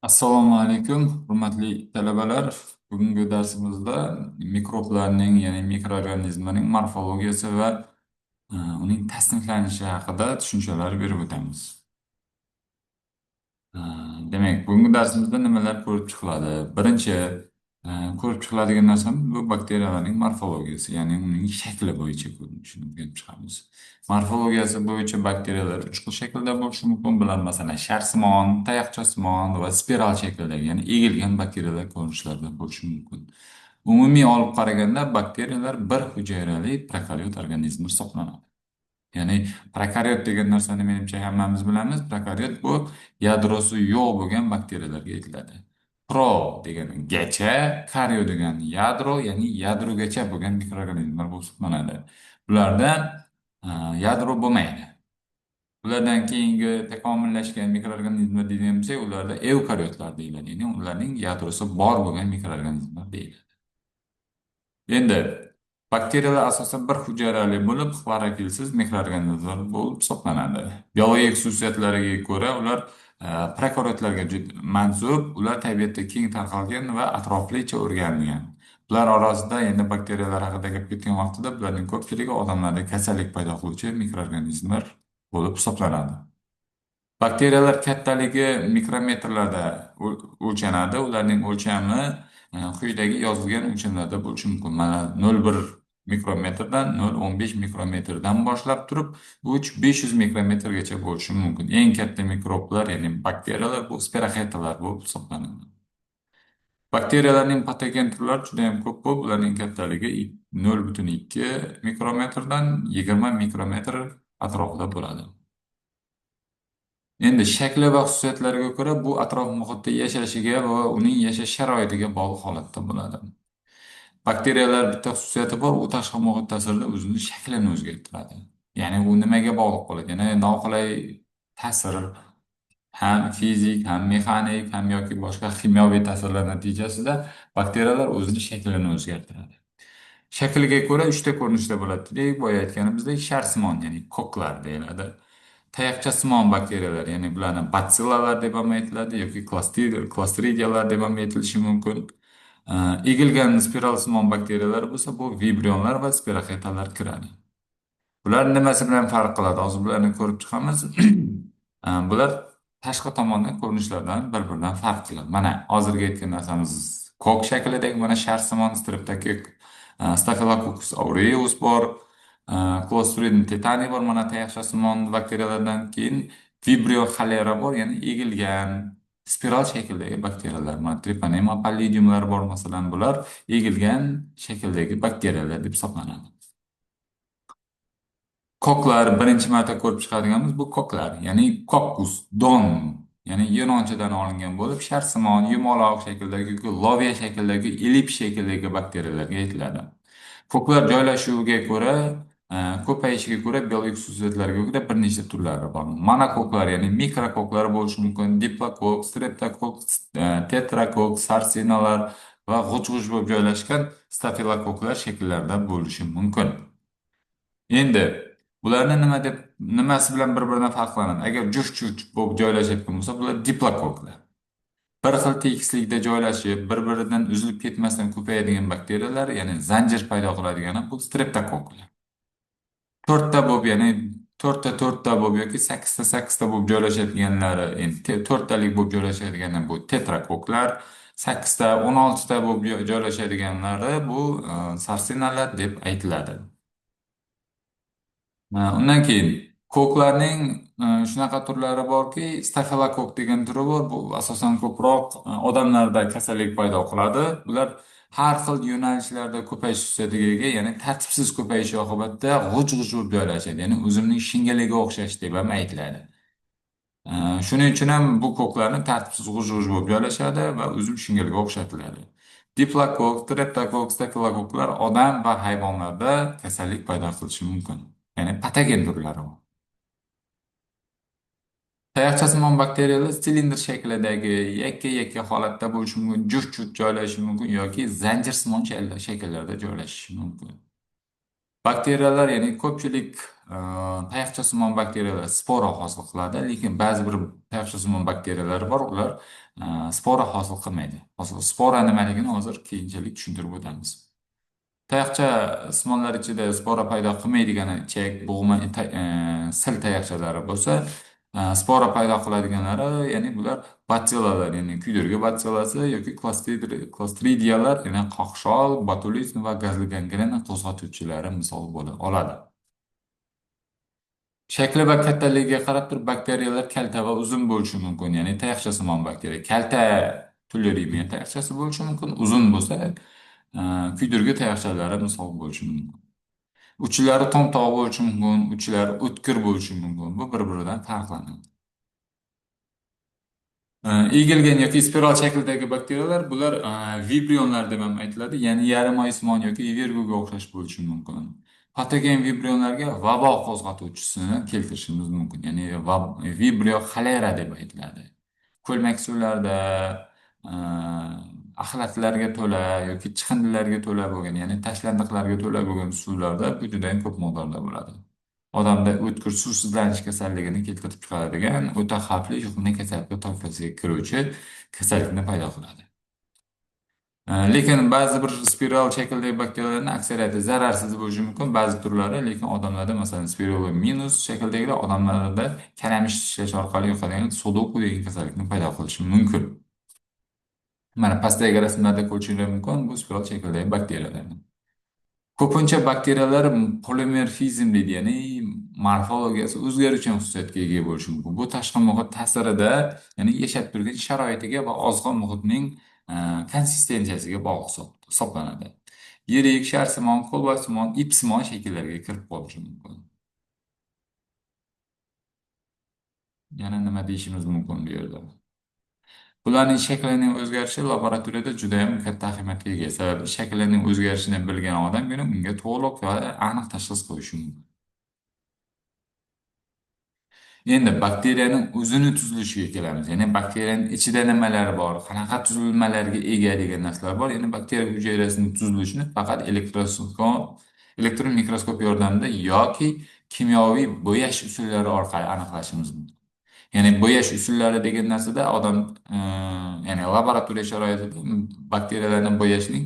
Assalomu alaykum, hurmatli talabalar. Bugungi darsimizda mikroblarning, ya'ni mikroorganizmlarning morfologiyasi va uning tasniflanishi haqida tushunchalar berib o'tamiz. E, Demak, bugungi darsimizda nimalar ko'rib chiqiladi? Birinchi ko'rib chiqiladigan narsamiz bu bakteriyalarning morfologiyasi, ya'ni uning shakli bo'yicha ko'rinishini o'rganib chiqamiz. Morfologiyasi bo'yicha bakteriyalar uch xil shaklda bo'lishi mumkin. Bular masalan sharsimon, tayoqchasimon va spiral shaklidagi, ya'ni egilgan bakteriyalar ko'rinishlarida bo'lishi mumkin. Umumiy olib qaraganda bakteriyalar bir hujayrali prokaryot organizm hisoblanadi. Ya'ni prokaryot degan narsani menimcha hammamiz bilamiz. Prokaryot bu yadrosi yo'q bo'lgan bakteriyalarga aytiladi. Pro degani gacha, karyo degani yadro, ya'ni yadrogacha bo'lgan mikroorganizmlar bo'lib hisoblanadi. Bularda yadro bo'lmaydi. Ulardan keyingi takomillashgan mikroorganizmlar deydigan bo'lsak, ularda eukaryotlar deyiladi. Ya'ni ularning yadrosi bor bo'lgan mikroorganizmlar deyiladi. Endi bakteriyalar asosan bir hujayrali bo'lib, xlorofilsiz mikroorganizmlar bo'lib hisoblanadi. Biologik xususiyatlariga ko'ra ular prokaryotlarga mansub, ular tabiatda keng tarqalgan va atroflicha o'rganilgan. Bular orasida endi bakteriyalar haqida gap ketgan vaqtida bularning ko'pchiligi odamlarda kasallik paydo qiluvchi mikroorganizmlar bo'lib hisoblanadi. Bakteriyalar kattaligi mikrometrlarda o'lchanadi. Ularning o'lchami quyidagi yozilgan o'lchamlarda bo'lishi mumkin. Mana 0,1 mikrometrdan 0,15 mikrometrdan boshlab turib 3-500 mikrometrgacha bo'lishi mumkin. Eng katta mikroblar, ya'ni bakteriyalar bu spiroxetalar bo'lib hisoblanadi. Bakteriyalarning patogen turlari juda ham ko'p bo'lib, ularning kattaligi 0,2 mikrometrdan 20 mikrometr atrofida bo'ladi. Endi shakli va xususiyatlariga ko'ra bu atrof muhitda yashashiga va uning yashash sharoitiga bog'liq holatda bo'ladi. Bakteriyalar bitta xususiyati bor, u tashqi muhit ta'sirida o'zini shaklini o'zgartiradi. Ya'ni u nimaga bog'liq bo'ladi? Ya'ni noqulay ta'sir ham fizik, ham mexanik, ham yoki boshqa kimyoviy ta'sirlar natijasida bakteriyalar o'zini shaklini o'zgartiradi. Shakliga ko'ra uchta ko'rinishda bo'ladi dedik. Boya aytganimizdek sharsimon, ya'ni koklar deyiladi. Tayoqchasimon bakteriyalar, ya'ni bularni batsillalar deb ham aytiladi yoki klostridiyalar deb ham aytilishi mumkin. Egilgan spiralsimon bakteriyalar bo'lsa, bu vibrionlar va spiroxetalar kiradi. Bular nimasi bilan farq qiladi? Hozir bularni ko'rib chiqamiz. Bular tashqi tomondan ko'rinishlardan bir-biridan farq qiladi. Mana hozirgi aytgan narsamiz kok shaklidagi mana sharsimon streptokok, Staphylococcus aureus bor, Clostridium tetani bor, mana tayoqchasimon bakteriyalardan keyin Vibrio cholera bor, ya'ni egilgan spiral shaklidagi bakteriyalar. Mana Treponema pallidumlar bor, masalan, bular egilgan shakldagi bakteriyalar deb hisoblanadi. Koklar birinchi marta ko'rib chiqadiganimiz bu koklar, ya'ni kokkus, don, ya'ni yunonchadan olingan bo'lib, sharsimon, yumaloq shakldagi yoki loviya shaklidagi, ellips shaklidagi bakteriyalarga aytiladi. Koklar joylashuviga ko'ra, ko'payishiga ko'ra, biologik xususiyatlariga ko'ra bir nechta turlari bor. Monokoklar, ya'ni mikrokoklar bo'lishi mumkin, diplokok, streptokok, tetrakok, sarsinalar va g'uj-g'uj bo'lib joylashgan stafilokoklar shakllarida bo'lishi mumkin. Endi bularni nima deb nimasi bilan bir-biridan farqlanadi? Agar juft-juft bo'lib joylashayotgan bo'lsa, bular diplokoklar. Bir xil tekislikda joylashib, bir-biridan uzilib ketmasdan ko'payadigan bakteriyalar, ya'ni zanjir paydo qiladigani bu streptokoklar. To'rtta bo'lib, ya'ni to'rtta to'rtta bo'lib yoki sakkizta sakkizta bo'lib joylashadiganlari, endi to'rttalik bo'lib joylashadigani bu tetrakoklar, sakkizta, 16ta bo'lib joylashadiganlari bu sarsinalar deb aytiladi. Undan keyin koklarning shunaqa turlari borki, stafilokok degan turi bor. Bu asosan ko'proq odamlarda kasallik paydo qiladi. Bular har xil yo'nalishlarda ko'payish xususiyatiga ega, ya'ni tartibsiz ko'payishi oqibatida g'uj-g'uj bo'lib joylashadi. Ya'ni uzumning shingaliga o'xshash deb ham aytiladi. Shuning uchun ham bu koklarni tartibsiz g'uj-g'uj bo'lib joylashadi va uzum shingaliga o'xshatiladi. Diplokok, streptokok, stafilokoklar odam va hayvonlarda kasallik paydo qilishi mumkin. Ya'ni patogen turlari bor. Tayoqchasimon bakteriyalar silindr shaklidagi yakka-yakka holatda bo'lishi mumkin, juft-juft joylashishi mumkin yoki zanjirsimon shakllarda joylashishi mumkin. Bakteriyalar, ya'ni ko'pchilik tayoqchasimon bakteriyalar spora hosil qiladi, lekin ba'zi bir tayoqchasimon bakteriyalar bor, ular spora hosil qilmaydi. Hozir spora nimaligini hozir keyinchalik tushuntirib o'tamiz. Tayoqcha simonlar ichida spora paydo qilmaydigani ichak, bo'g'ma, sil tayoqchalari bo'lsa, spora paydo qiladiganlari, ya'ni bular batsillalar, ya'ni kuydirgi batsilasi yoki klostridiyalar, ya'ni qoqshol, botulizm va gazli gangrena qo'zg'atuvchilari misol bo'la oladi. Shakli va kattaligiga qarab turib bakteriyalar kalta va uzun bo'lishi mumkin, ya'ni tayoqchasimon bakteriya kalta tuleremiya tayoqchasi bo'lishi mumkin, uzun bo'lsa kuydirgi tayoqchalari misol bo'lishi mumkin. Uchlari to'mtoq bo'lishi mumkin, uchlari o'tkir bo'lishi mumkin. Bu bir-biridan farqlanadi. Egilgan yoki spiral shaklidagi bakteriyalar bular vibrionlar deb ham aytiladi, ya'ni yarim oysimon yoki virguga o'xshash bo'lishi mumkin. Patogen vibrionlarga vabo qo'zg'atuvchisini keltirishimiz mumkin, ya'ni vibrio xolera deb aytiladi. Ko'lmak suvlarda, axlatlarga to'la yoki chiqindilarga to'la bo'lgan, ya'ni tashlandiqlarga to'la bo'lgan suvlarda bu juda ham ko'p miqdorda bo'ladi. Odamda o'tkir suvsizlanish kasalligini keltirib chiqaradigan o'ta xavfli yuqumli kasalliklar toifasiga kiruvchi kasallikni paydo qiladi. Lekin ba'zi bir spiral shaklidagi bakteriyalarning aksariyati zararsiz bo'lishi mumkin, ba'zi turlari, lekin odamlarda, masalan, spiral minus shakldagilar odamlarda kalamush tishlash orqali yuqadigan sudoku degan kasallikni paydo qilishi mumkin. Mana pastdagi rasmlarda ko'rishingiz mumkin bu spiral shaklidagi bakteriyalarni. Ko'pincha bakteriyalar polimorfizm deydi, ya'ni morfologiyasi o'zgaruvchan xususiyatga ega bo'lishi mumkin. Bu tashqi muhit ta'sirida, ya'ni yashab turgan sharoitiga va oziq muhitning konsistensiyasiga bog'liq hisoblanadi. Yirik, sharsimon, kolbasimon, ipsimon shakllarga kirib qolishi mumkin. Yana nima deyishimiz mumkin bu yerda? Bularning shaklining o'zgarishi laboratoriyada juda ham katta ahamiyatga ega. Sababi shaklining o'zgarishini bilgan odamgina unga to'liq va aniq tashxis qo'yishi mumkin. Endi bakteriyaning o'zini tuzilishiga kelamiz. Ya'ni bakteriyaning ichida nimalar bor, qanaqa tuzilmalarga ega degan narsalar bor. Endi bakteriya hujayrasining tuzilishini faqat elektron mikroskop yordamida yoki kimyoviy bo'yash usullari orqali aniqlashimiz mumkin. Ya'ni bo'yash usullari degan narsada odam, ya'ni laboratoriya sharoitida bakteriyalarni bo'yashning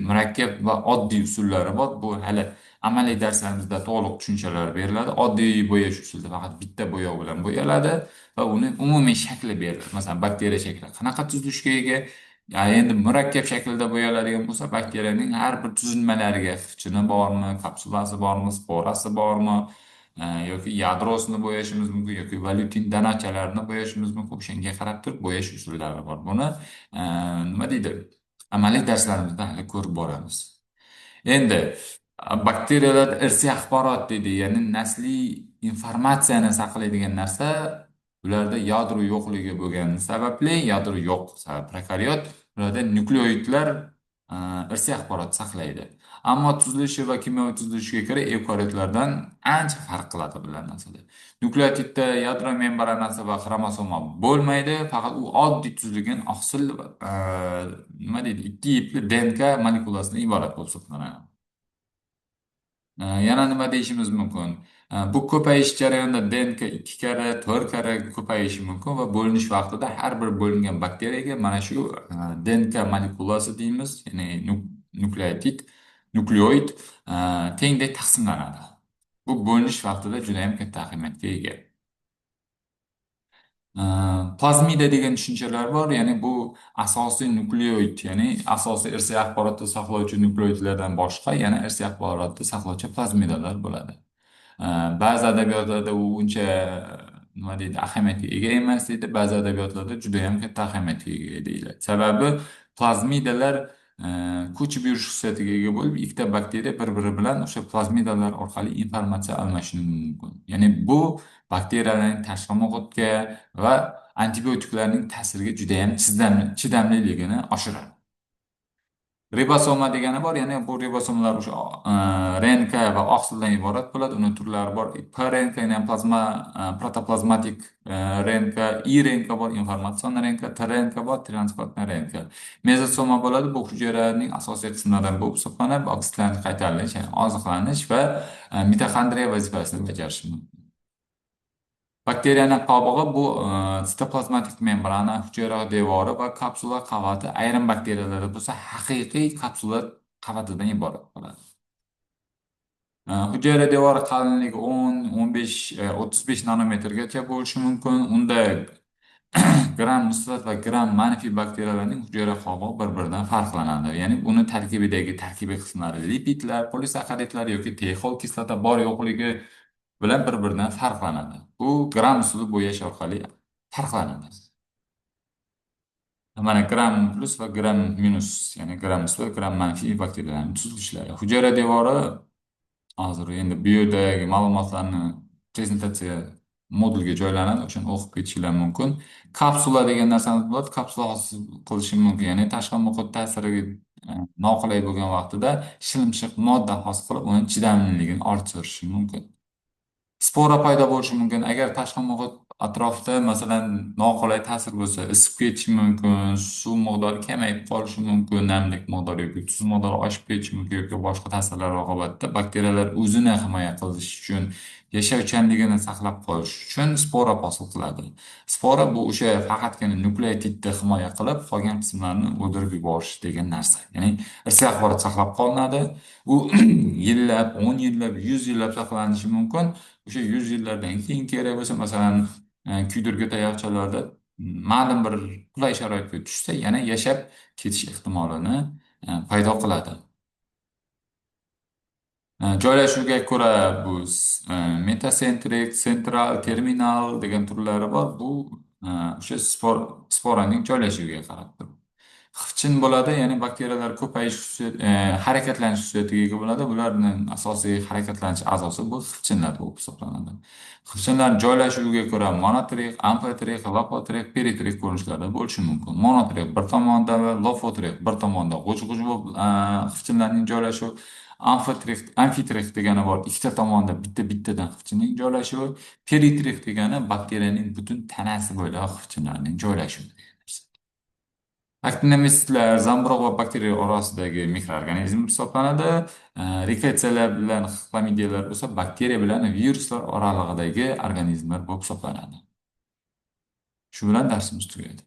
murakkab va oddiy usullari bor. Bu hali amaliy darslarimizda to'liq tushunchalar beriladi. Oddiy bo'yash usulida faqat bitta bo'yoq bilan bo'yaladi va uni umumiy shakli beriladi. Masalan, bakteriya shakli qanaqa tuzilishga ega? Endi murakkab shaklda bo'yaladigan bo'lsa, bakteriyaning har bir tuzilmalariga xipchini bormi, kapsulasi bormi, sporasi bormi, yoki yadrosini bo'yashimiz mumkin yoki valyutin donachalarini bo'yashimiz mumkin. O'shanga qarab turib bo'yash usullari bor. Buni nima deydi? Amaliy darslarimizda hali ko'rib boramiz. Endi bakteriyalar irsiy axborot deydi, ya'ni nasliy informatsiyani saqlaydigan narsa, ularda yadro yo'qligi bo'lgani sababli, yadro yo'q sabab prokaryot, ularda nukleoidlar irsiy axborot saqlaydi. Ammo tuzilishi va kimyoviy tuzilishiga ko'ra eukaryotlardan ancha farq qiladi bular narsalar. Nukleotidda yadro membranasi va xromosoma bo'lmaydi, faqat u oddiy tuzilgan oqsil, nima deydi, ikki ipli DNK molekulasidan iborat bo'lib hisoblanadi. Yana nima deyishimiz mumkin? Bu ko'payish jarayonida DNK 2 karra, 4 karra ko'payishi mumkin va bo'linish vaqtida har bir bo'lingan bakteriyaga mana shu DNK molekulasi deymiz, ya'ni nukleotid, nukleoid tengdek taqsimlanadi. Bu bo'linish vaqtida juda ham katta ahamiyatga ega. Plazmida degan tushunchalar bor, ya'ni bu asosiy nukleoid, ya'ni asosiy irsiy axborotni saqlovchi nukleoidlardan boshqa yana irsiy axborotni saqlovchi plazmidalar bo'ladi. Ba'zi adabiyotlarda u uncha nima deydi, ahamiyatga ega emas deydi, ba'zi adabiyotlarda juda ham katta ahamiyatga ega deyiladi. Sababi plazmidalar ko'chib yurish xususiyatiga ega bo'lib, ikkita bakteriya bir-biri bilan o'sha plazmidalar orqali informatsiya almashishi mumkin. Ya'ni bu bakteriyalarning tashqi muhitga va antibiotiklarning ta'siriga juda ham chidamliligini oshiradi. Ribosoma degani bor, ya'ni bu ribosomalar o'sha RNK va oqsildan iborat bo'ladi. Uni turlari bor. PRNK, ya'ni plazma, protoplazmatik RNK, iRNK bor, informatsion RNK, tRNK bor, transportli RNK. Mezosoma bo'ladi, bu hujayraning asosiy qismlaridan bo'lib hisoblanib, oksidan qaytarilish, ya'ni oziqlanish va mitoxondriya vazifasini bajarishi mumkin. Bakteriyaning qobig'i bu sitoplazmatik membrana, hujayra devori va kapsula qavati. Ayrim bakteriyalarda bo'lsa haqiqiy kapsula qavatidan iborat bo'ladi. Hujayra devori qalinligi 10, 15, 35 nanometrgacha bo'lishi mumkin. Unda gram musbat va gram manfiy bakteriyalarning hujayra qobig'i bir-biridan farqlanadi. Ya'ni uni tarkibidagi tarkibiy qismlari lipidlar, polisaxaridlar yoki teixol kislota bor yo'qligi bilan bir-biridan farqlanadi. Bu gram usuli bo'yash orqali farqlanadi. Mana gram plus va gram minus, ya'ni gram musbat, gram manfiy bakteriyalarning tuzilishlari. Hujayra devori hozir endi bu yerdagi ma'lumotlarni prezentatsiya modulga joylanadi, o'shani o'qib ketishinglar mumkin. Kapsula degan narsamiz bo'ladi, kapsula hosil qilishi mumkin, ya'ni tashqi muhit ta'siriga noqulay bo'lgan vaqtida shilimshiq modda hosil qilib, uni chidamliligini orttirishi mumkin. Spora paydo bo'lishi mumkin. Agar tashqi muhit atrofda masalan noqulay ta'sir bo'lsa, isib ketishi mumkin, suv miqdori kamayib qolishi mumkin, namlik miqdori yoki tuz miqdori oshib ketishi mumkin yoki boshqa ta'sirlar oqibatida bakteriyalar o'zini himoya qilish uchun, yashovchanligini saqlab qolish uchun spora hosil qiladi. Spora bu o'sha faqatgina nukleotidni himoya qilib, qolgan qismlarni o'ldirib yuborish degan narsa. Ya'ni irsiy axborot saqlab qolinadi. U yillab, 10 yillab, 100 yillab saqlanishi mumkin. O'sha 100 yillardan keyin kerak bo'lsa, masalan, kuydirgi tayoqchalarda ma'lum bir qulay sharoitga tushsa, yana yashab ketish ehtimolini paydo qiladi. Joylashuviga ko'ra bu metasentrik, sentral, terminal degan turlari bor. Bu o'sha sporaning joylashuviga qarab turib. Xivchin bo'ladi, ya'ni bakteriyalar ko'payish harakatlanish xususiyatiga ega bo'ladi. Bularning asosiy harakatlanish a'zosi bu xivchinlar bo'lib hisoblanadi. Xivchinlar joylashuviga ko'ra monotrix, amfitrix, lopotrik, peritrik ko'rinishlarda bo'lishi mumkin. Monotrix bir tomonda va lofotrix bir tomonda g'uj-g'uj bo'lib xivchinlarning joylashuvi. Amfitrix degani bor, ikkita tomonda bitta-bittadan xivchinning joylashuvi. Peritrix degani bakteriyaning butun tanasi bo'ylab xivchinlarning joylashuvi. Aktinomitsitlar zamburug' va bakteriyalar orasidagi mikroorganizm hisoblanadi. Riketsiyalar bilan xlamidiyalar bo'lsa bakteriya bilan viruslar oralig'idagi organizmlar bo'lib hisoblanadi. Shu bilan darsimiz tugaydi.